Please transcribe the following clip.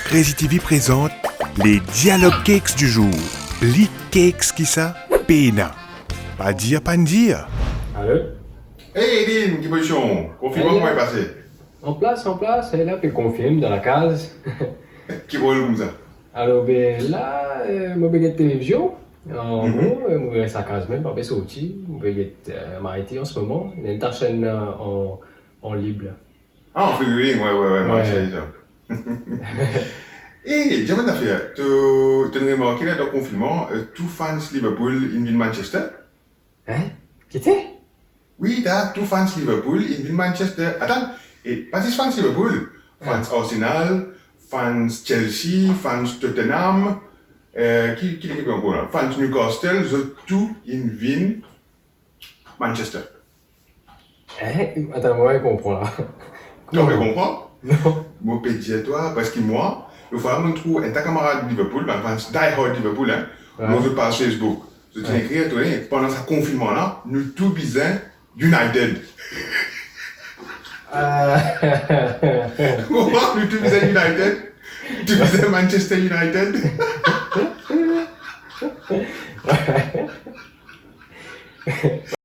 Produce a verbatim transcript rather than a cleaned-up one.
Crazy T V présente les Dialogue Cakes du jour. Li cakes ki sa pena. Pa dir, pa dir. Alo? Hey, Edin, ki pozision? Konfinman, kouma li pase? An plas, an plas, e la, pe konfinn dan lakaz. Ki rol koumsa? Alor, be, la, eh, mo pe get televizion. An gro, eh, mo res lakaz mem, pa pe sorti. Mo pe get, eh, Mighty an se moman. Ena enn ta senn, eh, an, an lib la. Ah, an free reading, wi, wi, wi, mo wi. Wi. Wi, sa. Eh, dir mwa enn zafer, to, to remarke la, dan konfinman, eh, tou fans Liverpool inn vinn Manchester? Hein? Kite? Wi, ta tou fans Liverpool inn vinn Manchester. Atann, e pa zis fans Liverpool, fans Arsenal, fans Chelsea, fans Tottenham, eh, ki, ki lekip ankor la? Fans Newcastle, zot tou inn vinn Manchester. Eh, atann, mo pa konpran la. To pa konpran? Non. Mo pe dir twa, parski mwa, lor fwa la, mo trouv enn ta kamarad Liverpool, bann fans die hard Liverpool, hein. Wi. Mo zot paz Facebook. Zot inn ekrir, to, eh, pandan sa konfinman la, nou tou bizin United. Ah. Mwa, nou tou bizin United. Tou bizin Manchester United.